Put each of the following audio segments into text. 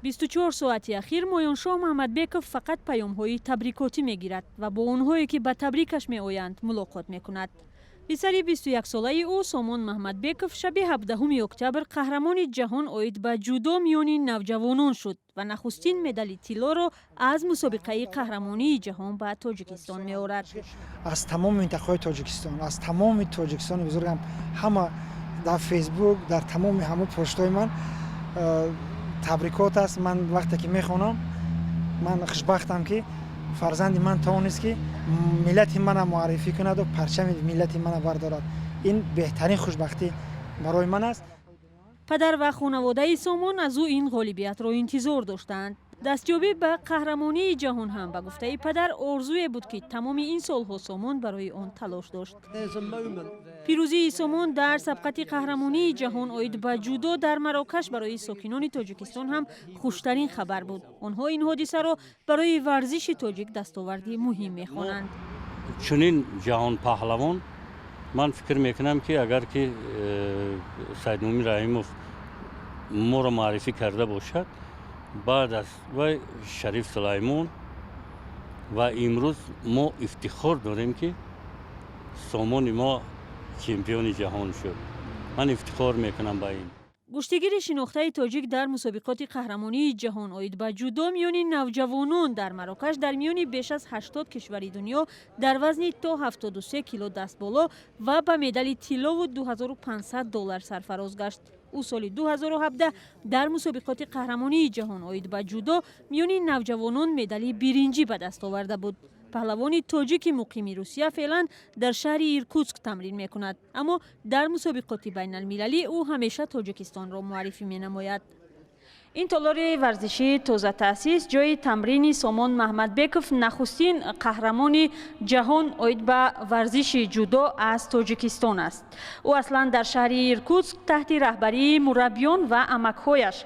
24 соати ахир Моёншоҳ Маҳмадбеков фақат паёмҳои табрикотӣ мегирад ва бо онҳое, ки ба табрикаш меоянд, мулоқот мекунад. Писари 21-солаи ӯ, Сомон Маҳмадбеков, шаби 17 октябр қаҳрамони ҷаҳон оид ба ҷудо миёни навҷавонон шуд ва нахустин медали тиллоро аз мусобиқаи қаҳрамонии ҷаҳон ба Тоҷикистон меорад. Аз тамоми минтақаҳои Тоҷикистон, аз тамоми Тоҷикистони бузургам, ҳама дар Фейсбук, дар тамоми ҳамон поштҳои ман табрикот аст. Ман вақте ки мехонам, ман хушбахтам, ки фарзанди ман тавонист, ки миллати мана муаррифӣ кунаду парчами миллати мана бардорад. Ин беҳтарин хушбахтӣ барои ман аст. Падар ва хонаводаи Сомон аз ӯ ин ғолибиятро интизор доштаанд. Дастёбӣ ба қаҳрамонии ҷаҳон ҳам, ба гуфтаи падар, орзуе буд, ки тамоми ин солҳо Сомон барои он талош дошт. Пирӯзии Сомон дар сабқати қаҳрамонии ҷаҳон оид ба ҷудо дар Марокаш барои сокинони Тоҷикистон ҳам хуштарин хабар буд. Онҳо ин ҳодисаро барои варзиши тоҷик дастоварди муҳим мехонанд. Чунин ҷаҳонпаҳлавон, ман фикр мекунам, ки агар ки Саидмӯмин Раҳимов моро муаррифӣ карда бошад, баъд аз вай Шариф Сулаймон. Ва имрӯз мо ифтихор дорем, ки Сомони мо чемпиони ҷаҳон шуд. Ман ифтихор мекунам ба ин. Гӯштигири шинохтаи тоҷик дар мусобиқоти қаҳрамонии ҷаҳон оид ба ҷудо миёни навҷавонон дар Марокаш дар миёни беш аз 80 кишвари дунё дар вазни то 73 кило дастболо ва ба медали тиллову 2500 доллар сарфароз гашт. Ӯ соли 2017 дар мусобиқоти қаҳрамонии ҷаҳон оид ба ҷудо миёни навҷавонон медали биринҷӣ ба даст оварда буд. Паҳлавони тоҷики муқими Русия феълан дар шаҳри Иркутск тамрин мекунад, аммо дар мусобиқоти байналмилалӣ ӯ ҳамеша Тоҷикистонро муаррифӣ менамояд. Ин толори варзишии тозатаъсис ҷои тамрини Сомон Маҳмадбеков, нахустин қаҳрамони ҷаҳон оид ба варзиши ҷудо аз Тоҷикистон аст. Ӯ аслан дар шаҳри Иркутск таҳти раҳбарии мураббиён ва амакҳояш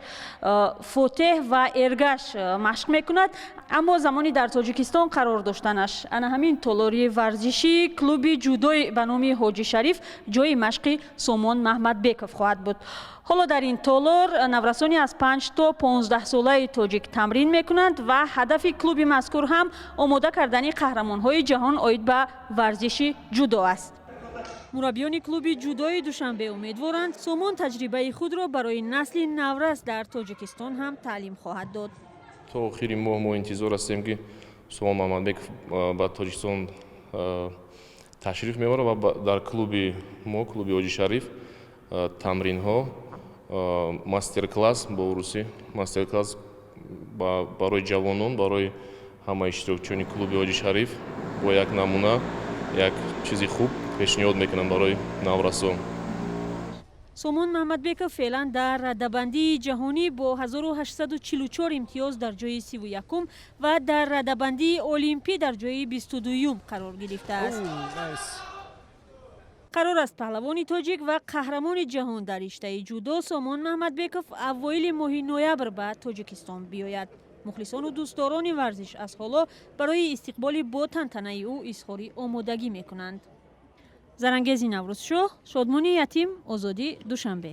Фотеҳ ва Эргаш машқ мекунад, аммо замони дар Тоҷикистон қарор доштанаш ана ҳамин толори варзишии клуби ҷудои ба номи Ҳоҷи Шариф ҷои машқи Сомон Маҳмадбеков хоҳад буд. Ҳоло дар ин толор наврасони аз 5 то 15-солаи тоҷик тамрин мекунанд ва ҳадафи клуби мазкур ҳам омода кардани қаҳрамонҳои ҷаҳон оид ба варзиши ҷудо аст. Мураббиёни клуби ҷудои Душанбе умедворанд, Сомон таҷрибаи худро барои насли наврас дар Тоҷикистон ҳам таълим хоҳад дод. То охири моҳ мо интизор ҳастем, ки Сомон Маҳмадбеков ба Тоҷикистон ташриф меорад ва дар клуби мо, клуби Ҳоҷи Шариф, тамринҳо, мастер-класс, бо урусӣ мастер-класс, барои ҷавонон, барои ҳамаи иштирокчиёни клуби Ҳоҷи Шариф бо як намуна, як чизи хуб пешниҳод мекунам барои наврасон. Сомон Маҳмадбеков феълан дар радабандии ҷаҳонӣ бо 1844 имтиёз дар ҷои 31-ум ва дар радабандии олимпӣ дар ҷои 22-юм қарор гирифтааст. Қарор аст, паҳлавони тоҷик ва қаҳрамони ҷаҳон дар риштаи ҷудо Сомон Маҳмадбеков аввоили моҳи ноябр ба Тоҷикистон биёяд. Мухлисону дӯстдорони варзиш аз ҳоло барои истиқболи бо тантанаи ӯ изҳори омодагӣ мекунанд. Зарангези Наврӯзшоҳ, Шодмони Ятим, Озодӣ, Душанбе.